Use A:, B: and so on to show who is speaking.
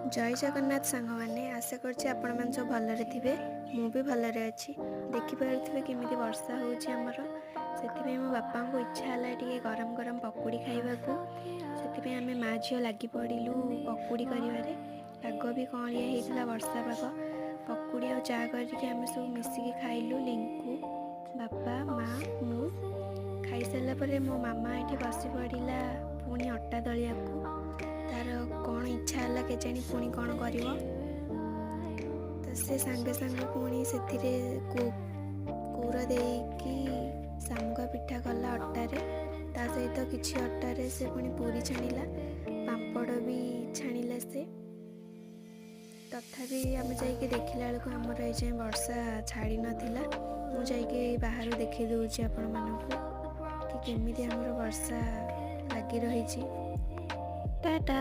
A: ଜୟ ଜଗନ୍ନାଥ ସାଙ୍ଗମାନେ, ଆଶା କରୁଛି ଆପଣମାନେ ସବୁ ଭଲରେ ଥିବେ। ମୁଁ ବି ଭଲରେ ଅଛି। ଦେଖିପାରୁଥିବେ କେମିତି ବର୍ଷା ହେଉଛି ଆମର। ସେଥିପାଇଁ ମୋ ବାପାଙ୍କୁ ଇଚ୍ଛା ହେଲା ଟିକେ ଗରମ ଗରମ ପକୁଡ଼ି ଖାଇବାକୁ। ସେଥିପାଇଁ ଆମେ ମା ଝିଅ ଲାଗି ପଡ଼ିଲୁ ପକୁଡ଼ି କରିବାରେ। ପାଗ ବି କଅଁଳିଆ ହେଇଥିଲା, ବର୍ଷା ପାଗ। ପକୁଡ଼ି ଆଉ ଚା କରିକି ଆମେ ସବୁ ମିଶିକି ଖାଇଲୁ, ଲିଙ୍କୁ, ବାପା, ମା, ମୁଁ। ଖାଇସାରିଲା ପରେ ମୋ ମାମା ଏଠି ବସି ପଡ଼ିଲା ପୁଣି ଅଟା ଦଳିବାକୁ। ତାର କ'ଣ ଇଚ୍ଛା ହେଲା କେଜାଣି, ପୁଣି କ'ଣ କରିବ। ତ ସେ ସାଙ୍ଗେ ସାଙ୍ଗେ ପୁଣି ସେଥିରେ କୁର ଦେଇକି ଶାମୁକା ପିଠା କଲା ଅଟାରେ। ତା ସହିତ କିଛି ଅଟାରେ ସେ ପୁଣି ପୁରୀ ଛାଣିଲା, ପାମ୍ପଡ଼ ବି ଛାଣିଲା ସେ। ତଥାପି ଆମେ ଯାଇକି ଦେଖିଲା ବେଳକୁ ଆମର ଏଯାଏଁ ବର୍ଷା ଛାଡ଼ି ନଥିଲା। ମୁଁ ଯାଇକି ବାହାରୁ ଦେଖେଇ ଦେଉଛି ଆପଣମାନଙ୍କୁ କି କେମିତି ଆମର ବର୍ଷା ଲାଗି ରହିଛି। ଟାଟା।